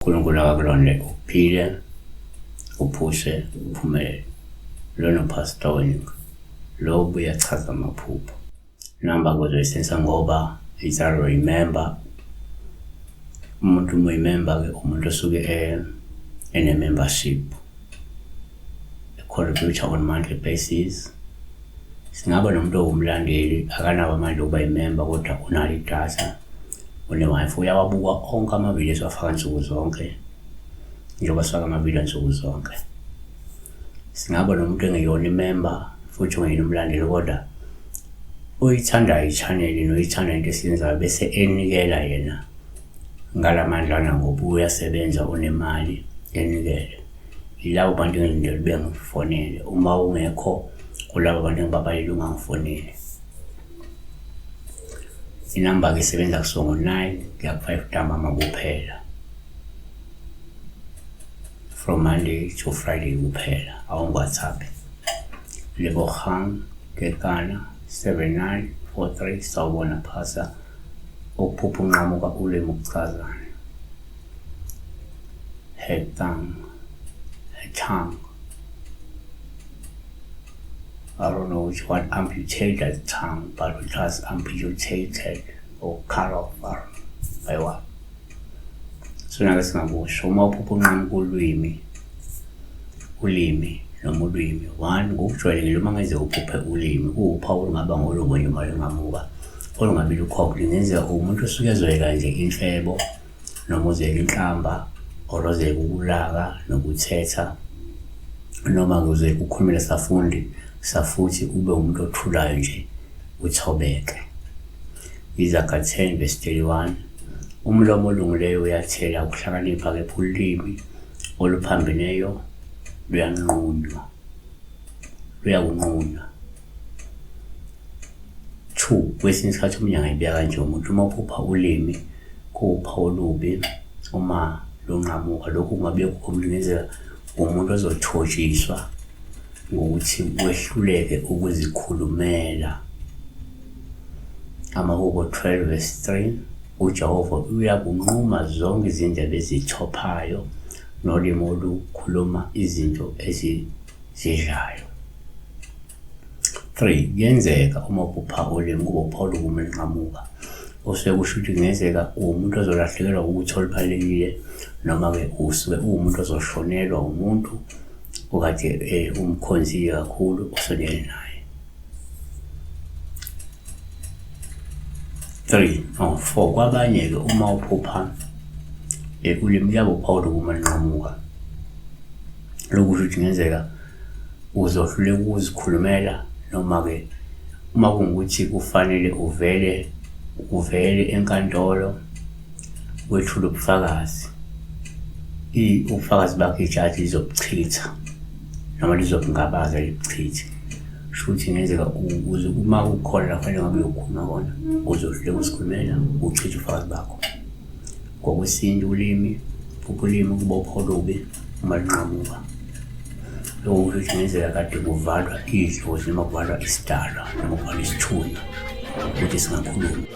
uNkulunkulu akakulonde uphile, uphushe, uphumelele. Lona uPastor Weninga. Lo ubuye achaze amaphupho. Namba kuzoyisensa ngoba izalo remember umuntu uma uyimember ke umuntu osuke ene-membership contributor on monthly basis. Singaba nomuntu owumlandeli akanawo amandla okuba yimemba kodwa unalo idatha, une-Wi-Fi, uyawabuka onke amavidiyo esiwafaka nsuku zonke njengoba sifaka amavidiyo nsuku zonke. Singaba nomuntu engeyona imemba futhi ongeyena umlandeli kodwa oyithandayo i-channel noyithandayo into esiyenzayo bese enikela yena ngala mandla anawo ngoba uyasebenza unemali enikele. Yilabo bantu engilindele ube ngifonele uma ungekho kulabo bantu engibabalile ungangifoneli. Inamba-ke isebenza kusuka ngo-9 kuya ku-5 ntambama kuphela. From Monday to Friday kuphela, awungi-WhatsApp. Lebogang Kekana 7943 sawubona phasa ukuphupha unqamuka ulimi ukuchazana. Her tongue, her tongue. I don't know which one amputated tongue, but it was amputated or cut off or by what. Sona-ke singakusho uma uphupha unqamuka ulwimi, ulimi noma ulwimi. One, ngokujwayelekile uma ngenzeka uphuphe ulimi kuwuphawu olungaba ngolubi noma lungamuka olungabi lukhokho. Kungenzeka umuntu osuke ezoyeka nje inhlebo noma uzeka inhlamba or ozeka ukulaka nokuthetha noma kuze ukhulumele safundi safuthi ube umuntu othulayo nje uthobeke. Izaga 10 verse 31. Umlomo olungileyo uyathela ukuhlakanipha kepha ulimi oluphambeneyo luyanqunywa, luyakunqunywa. 2 kwesinye isikhathi omunye angayibeka kanje umuntu uma uphupha ulimi kuwuphawu olubi uma lunqamuka. Lokhu kungabe kungenzeka umuntu ozothotshiswa ngokuthi wehluleke ukuzikhulumela. Amahubo 12 verse 3 uJehova uyakunquma zonke izindebe ezithophayo nolimi olukhuluma izinto ezizidlayo. 3 kuyenzeka uma uphupha ulimi kuba uphawu olubi lunqamuka osuke kusho ukuthi kungenzeka uwumuntu ozolahlekelwa ukuthi olubalulekile noma-ke usuke uwumuntu ozoshonelwa umuntu okade umkhonzile kakhulu osondele naye. 3 no 4 kwabanye-ke uma uphupha ulimi luyaba uphawu lokuba lunqamuka. Lokhu kusho ukuthi kungenzeka uzohluleka ukuzikhulumela noma-ke uma kungukuthi kufanele uvele uvele enkantolo wethule ubufakazi, ubufakazi bakho ijaji lizobuchitha noma lizobungabaza libuchithe. Kusho ukuthi kungenzeka uma kukhona la kufanele ngabe uyokhuluma khona uzohluleka ukuzikhulumela uchithe ubufakazi bakho. Ngokwesintu ulimi, ulimi kuba uphawu olubi uma lunqamuka. Lokho kusho ukuthi kungenzeka kade kuvalwa idlozi noma kuvalwa isidalwa noma kuvalwa isithunywa ukuthi singakhulumi.